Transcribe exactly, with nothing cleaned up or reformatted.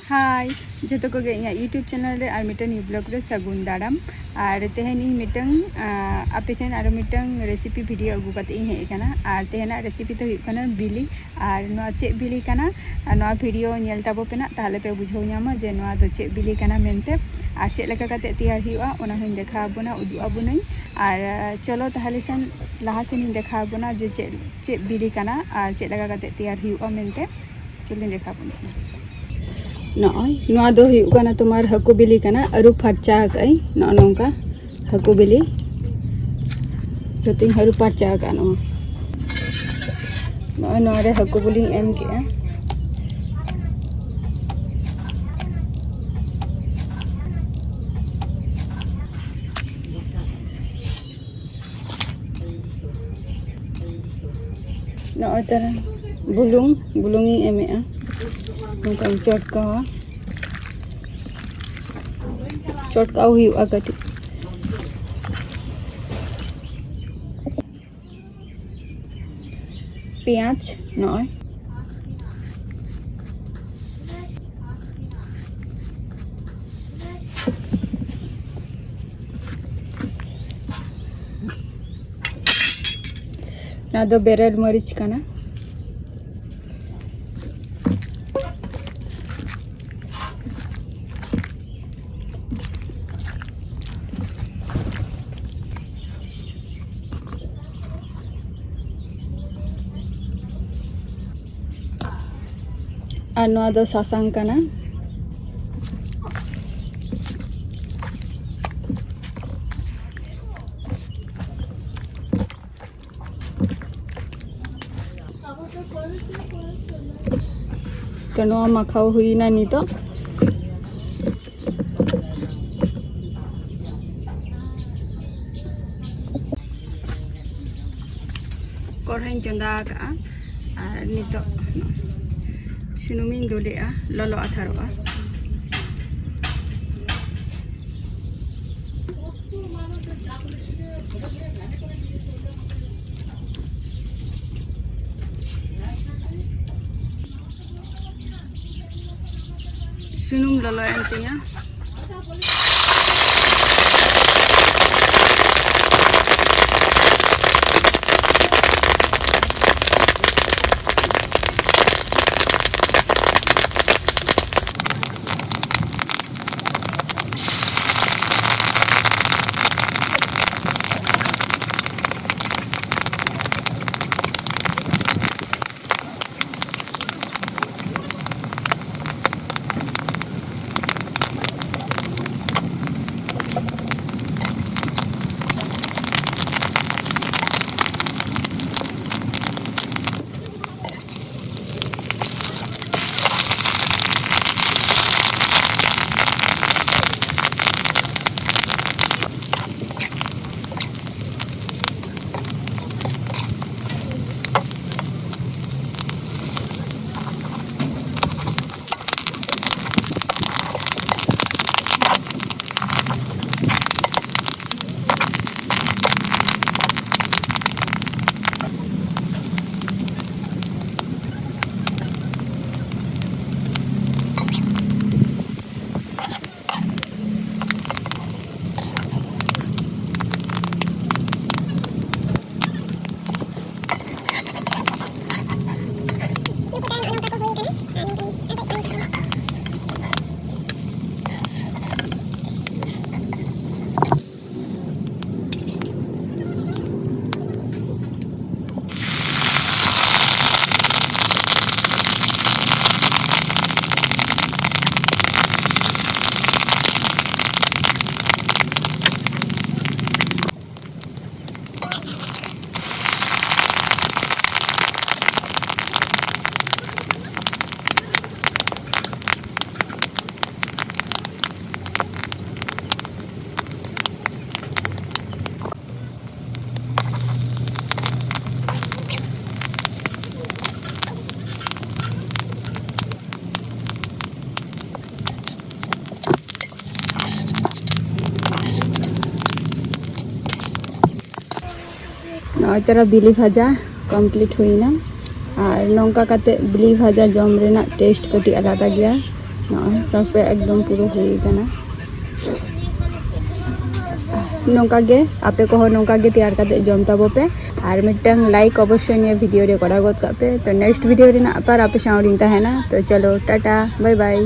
ᱦᱟᱭ ᱡᱚᱛᱚ ᱠᱚᱜᱮ, ᱤᱧᱟᱹᱜ YouTube channel ᱨᱮ ᱟᱨ ᱢᱤᱫᱴᱟᱝ new vlog ᱨᱮ ᱥᱟᱹᱜᱩᱱ ᱫᱟᱨᱟᱢ᱾ ᱟᱨ ᱛᱮᱦᱮᱧ ᱤᱧ ᱢᱤᱫᱴᱟᱝ, ᱟᱸ, ᱟᱯᱮ ᱴᱷᱮᱱ ᱟᱨᱚ ᱢᱤᱫᱴᱟᱝ recipe video ᱟᱹᱜᱩ ᱠᱟᱛᱮ ᱤᱧ ᱦᱮᱡ ᱟᱠᱟᱱᱟ᱾ ᱟᱨ ᱛᱮᱦᱮᱧᱟᱜ recipe ᱫᱚ ᱦᱩᱭᱩᱜ ᱠᱟᱱᱟ ᱵᱤᱞᱤ᱾ ᱟᱨ ᱱᱚᱣᱟ ᱪᱮᱫ ᱵᱤᱞᱤ ᱠᱟᱱᱟ, ᱟᱨ ᱱᱚᱣᱟ video ᱧᱮᱞ ᱛᱟᱵᱚ ᱯᱮ ᱱᱟᱜ, ᱛᱟᱦᱚᱞᱮ ᱯᱮ ᱵᱩᱡᱷᱟᱹᱣ ᱧᱟᱢᱟ ᱡᱮ ᱱᱚᱣᱟ ᱫᱚ ᱪᱮᱫ ᱵᱤᱞᱤ ᱠᱟᱱᱟ ᱢᱮᱱᱛᱮ᱾ ᱟᱨ ᱪᱮᱫ ᱞᱮᱠᱟ ᱠᱟᱛᱮ ᱛᱮᱭᱟᱨ ᱦᱩᱭᱩᱜᱼᱟ, ᱚᱱᱟ ᱦᱚᱸᱧ ᱫᱮᱠᱷᱟᱣ ᱟᱵᱚᱱᱟ, ᱩᱫᱩᱜ ᱟᱵᱚᱱᱟᱹᱧ᱾ ᱟᱨ, ᱟᱸ, ᱪᱚᱞᱚ ᱛᱟᱦᱚᱞᱮ ᱥᱮᱱ ᱞᱟᱦᱟ ᱥᱮᱱ ᱤᱧ ᱫᱮᱠᱷᱟᱣ ᱟᱵᱚᱱᱟ ᱡᱮ ᱪᱮᱫ, ᱪᱮᱫ ᱵᱤᱞᱤ ᱠᱟᱱᱟ ᱟᱨ ᱪᱮᱫ ᱞᱮᱠᱟ ᱠᱟᱛᱮ ᱛᱮᱭᱟᱨ ᱦᱩᱭᱩᱜᱼᱟ ᱢᱮᱱᱛᱮ᱾ ᱪᱚᱞᱚᱧ ᱫᱮᱠᱷᱟᱣ ᱟᱵᱚᱱ ᱠᱟᱱᱟ᱾ ᱱᱚᱜᱼᱚᱭ ᱱᱚᱣᱟ ᱫᱚ ᱦᱩᱭᱩᱜ ᱠᱟᱱᱟ ᱛᱳᱢᱟᱨ ᱦᱟᱹᱠᱩ ᱵᱤᱞᱤ ᱠᱟᱱᱟ, ᱟᱹᱨᱩᱵ ᱯᱷᱟᱨᱪᱟ ᱟᱠᱟᱫ ᱟᱹᱧ ᱱᱚᱜᱼᱚ ᱱᱚᱝᱠᱟ ᱦᱟᱹᱠᱩ ᱵᱤᱞᱤ᱾ ᱡᱚᱛᱚᱧ ᱟᱹᱨᱩᱵ ᱯᱷᱟᱨᱪᱟ ᱟᱠᱟᱫ ᱱᱚᱣᱟ᱾ ᱱᱚᱜᱼᱚᱭ ᱱᱚᱣᱟ ᱨᱮ ᱦᱟᱹᱠᱩ ᱵᱤᱞᱤᱧ ᱮᱢ ᱠᱮᱜᱼᱟ᱾ ᱱᱚᱜᱼᱚᱭ ᱛᱟᱨᱟ ᱵᱩᱞᱩᱝ, ᱵᱩᱞᱩᱝ ᱤᱧ ᱮᱢᱮᱜᱼᱟ᱾ ᱱᱚᱝᱠᱟᱧ ᱪᱚᱴᱠᱟᱣᱟ, ᱪᱚᱴᱠᱟᱣ ᱦᱩᱭᱩᱜᱼᱟ ᱠᱟᱹᱴᱤᱡ᱾ ᱯᱮᱸᱭᱟᱡᱽ ᱱᱚᱜᱼᱚᱭ᱾ ᱱᱚᱣᱟ ᱫᱚ ᱵᱮᱨᱮᱞ ᱢᱟᱹᱨᱤᱪ ᱠᱟᱱᱟ᱾ ᱟᱨ ᱱᱚᱣᱟ ᱫᱚ ᱥᱟᱥᱟᱝ ᱠᱟᱱᱟ᱾ ᱛᱚ, ᱱᱚᱣᱟ ᱢᱟᱠᱷᱟᱣ ᱦᱩᱭᱱᱟ ᱱᱤᱛᱚᱜ᱾ ᱠᱚᱲᱦᱟᱧ ᱪᱚᱸᱫᱟ ᱟᱠᱟᱫᱼᱟ ᱟᱨ ᱱᱤᱛᱚᱜ ᱥᱩᱱᱩᱢᱤᱧ ᱫᱩᱞᱮᱜᱼᱟ, ᱞᱚᱞᱚ ᱟᱛᱟᱨᱚᱜᱼᱟ᱾ ᱥᱩᱱᱩᱢ ᱞᱚᱞᱚᱭᱮᱱ ᱛᱤᱧᱟ᱾ ᱱᱚᱜᱼᱚᱭ ᱛᱟᱨᱟ ᱵᱤᱞᱤ ᱵᱷᱟᱡᱟ complete ᱦᱩᱭᱱᱟ᱾ ᱟᱨ ᱱᱚᱝᱠᱟ ᱠᱟᱛᱮ ᱵᱤᱞᱤ ᱵᱷᱟᱡᱟ ᱡᱚᱢ ᱨᱮᱱᱟᱜ taste ᱠᱟᱹᱴᱤᱡ ᱟᱞᱟᱫᱟ ᱜᱮᱭᱟ᱾ ᱱᱚᱜᱼᱚᱭ ᱛᱟᱨᱯᱚᱨᱮ ᱮᱠᱫᱚᱢ ᱯᱩᱨᱟᱹ ᱦᱩᱭ ᱠᱟᱱᱟ᱾ ᱱᱚᱝᱠᱟ ᱜᱮ ᱟᱯᱮ ᱠᱚᱦᱚᱸ ᱱᱚᱝᱠᱟ ᱜᱮ ᱛᱮᱭᱟᱨ ᱠᱟᱛᱮ ᱡᱚᱢ ᱛᱟᱵᱚ ᱯᱮ᱾ ᱟᱨ ᱢᱤᱫᱴᱟᱝ ᱞᱟᱭᱤᱠ ᱚᱵᱚᱥᱥᱳᱭ ᱱᱤᱭᱟᱹ ᱵᱷᱤᱰᱤᱭᱳ ᱨᱮ ᱠᱚᱨᱟᱣ ᱜᱚᱫ ᱠᱟᱜ ᱯᱮ᱾ ᱛᱚ ᱱᱮᱠᱥᱴ ᱵᱷᱤᱰᱤᱭᱳ ᱨᱮᱱᱟᱜ ᱟᱵᱟᱨ ᱟᱯᱮ ᱥᱟᱶ ᱨᱤᱧ ᱛᱟᱦᱮᱱᱟ᱾ ᱛᱚ ᱪᱚᱞᱚ, ᱴᱟᱴᱟ, ᱵᱟᱭ ᱵᱟᱭ᱾